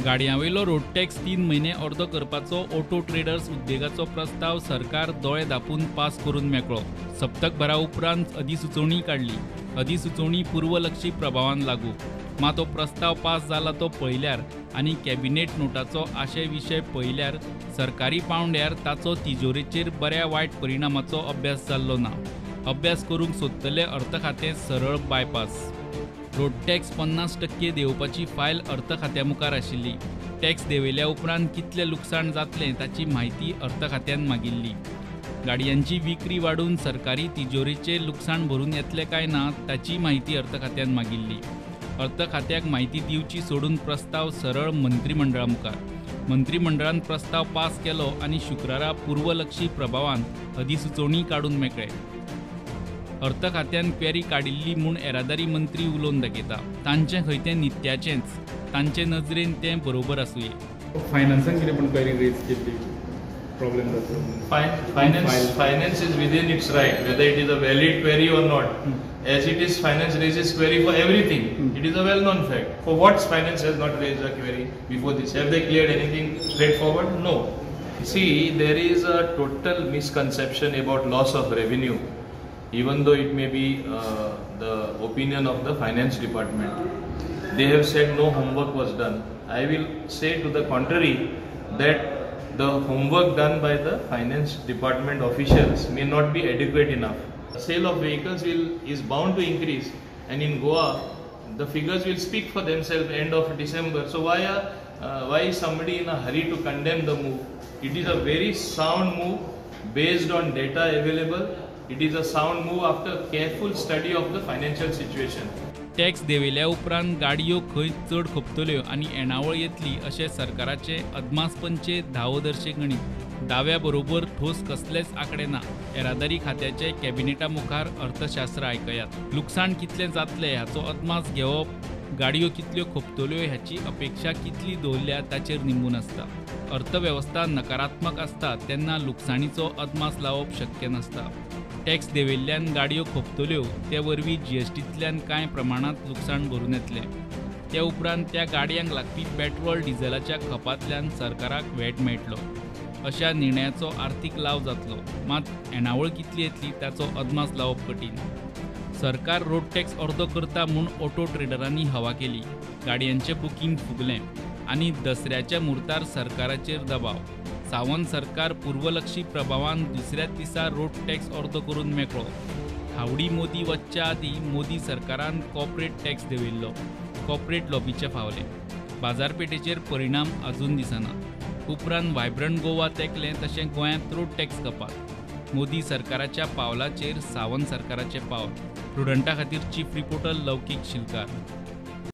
गाडयांवयलो road tax 3 म्हयने अर्दो करपाचो ऑटो ट्रेडर्स उद्देगाचो प्रस्ताव सरकार दोळे धांपून पास करून मेकळो. सप्तकभरा उपरांत अधिसुचोवणी काडली. अधिसुचोवणी पूर्वलक्षी प्रभावान लागू. मात तो प्रस्ताव पास जाला तो पळयल्यार आनी कॅबिनेट नोटाचो आशय विशय पळयल्यार सरकारी पावंड्यार ताचो तिजोरेचेर बऱ्या वायट परिणामाचो अभ्यास जाल्लो ना. अभ्यास करूंक सोदतले अर्थ खातें सरळ बायपास. रोड टॅक्स 50% देंवोवपाची फायल अर्थ खात्या मुखार आशिल्ली. टॅक्स देंवयल्या उपरांत कितलें लुकसाण जातलें ताची म्हायती अर्थ खात्यान मागिल्ली. गाडयांची विक्री वाडून सरकारी तिजोरेचें लुकसाण भरून येतलें काय ना ताची म्हायती अर्थ खात्यान मागिल्ली. अर्थ खात्याक म्हायती दिवची सोडून प्रस्ताव सरळ मंत्रिमंडळा मुखार. मंत्रिमंडळान प्रस्ताव पास केलो आनी शुक्रारा पूर्वलक्षी प्रभावान अधिसुचोवणी काडून मेकळे. अर्थ खात्यान क्वेरी काडिल्ली म्हूण येरादारी मंत्री उलोवन दाखयता. तांचें खंय तें नित्याचेंच, तांचे नजरेन तें बरोबर आसुये. फायनान्सान कितें पण क्वेरी रेज केल्ली प्रॉब्लेम जातो. Finance is within its right, whether it is a valid query or not. As it is, finance raises query for everything. It is a well-known fact. For what finance has not raised a query before this? Have they cleared anything straightforward? No. See, there is a total misconception about loss of revenue, even though it may be the opinion of the finance department. They have said no homework was done. I will say to the contrary that the homework done by the finance department officials may not be adequate enough. The sale of vehicles is bound to increase, and in Goa the figures will speak for themselves end of December. So why is somebody in a hurry to condemn the move? It is a very sound move based on data available. It is a sound move after careful study of the financial situation. Tax देंवयल्या उपरांत गाडयो खंय चड खपतल्यो आनी येणावळ येतली अशें सरकाराचें अदमासपंचे धावदर्शे गणीत. दाव्या बरोबर ठोस कसलेच आंकडे ना. येरादारी खात्याचे कॅबिनेटा मुखार अर्थशास्त्र आयकयात. लुकसाण कितलें जातलें हाचो अदमास घेवप, गाडयो कितल्यो खपतल्यो ह्याची अपेक्षा कितली दवरल्या ताचेर निंबून आसता. अर्थवेवस्था नकारात्मक आसता तेन्ना लुकसाणीचो अदमास लावप शक्य नासता. टॅक्स देंवयल्ल्यान गाडयो खपतल्यो ते वरवीं जीएसटींतल्यान कांय प्रमाणांत लुकसाण भरून येतलें. ते उपरांत त्या गाडयांक लागपी पेट्रोल डिझेलाच्या खपांतल्यान सरकाराक वेट मेळटलो. अशा निर्णयाचो आर्थीक लाव जातलो, मात येणावळ कितली येतली ताचो अदमास लावप कठीण. सरकार रोड टॅक्स अर्दो करता म्हूण ऑटो ट्रेडरांनी हवा केली. गाडयांचें बुकींग फुगलें आनी दसऱ्याच्या मुहूर्तार सरकाराचेर दबाव. सावंत सरकार पूर्वलक्षी प्रभावान दुसऱ्याच दिसा रोड टॅक्स अर्दो करून मेकळो. हावडी मोदी वचच्या आदीं मोदी सरकारान कॉर्पोरेट टॅक्स देंवयल्लो. कॉर्पोरेट लॉबीचे फावले. बाजारपेठेचेर परिणाम अजून दिसना. उपरांत व्हायब्रंट गोवा तेंकलें तशें गोंयांत रोड टॅक्स कपात. मोदी सरकाराच्या पावलाचेर सावंत सरकाराचें पावल. प्रुडंटा खातीर चीफ रिपोर्टर लौकीक शिलकार.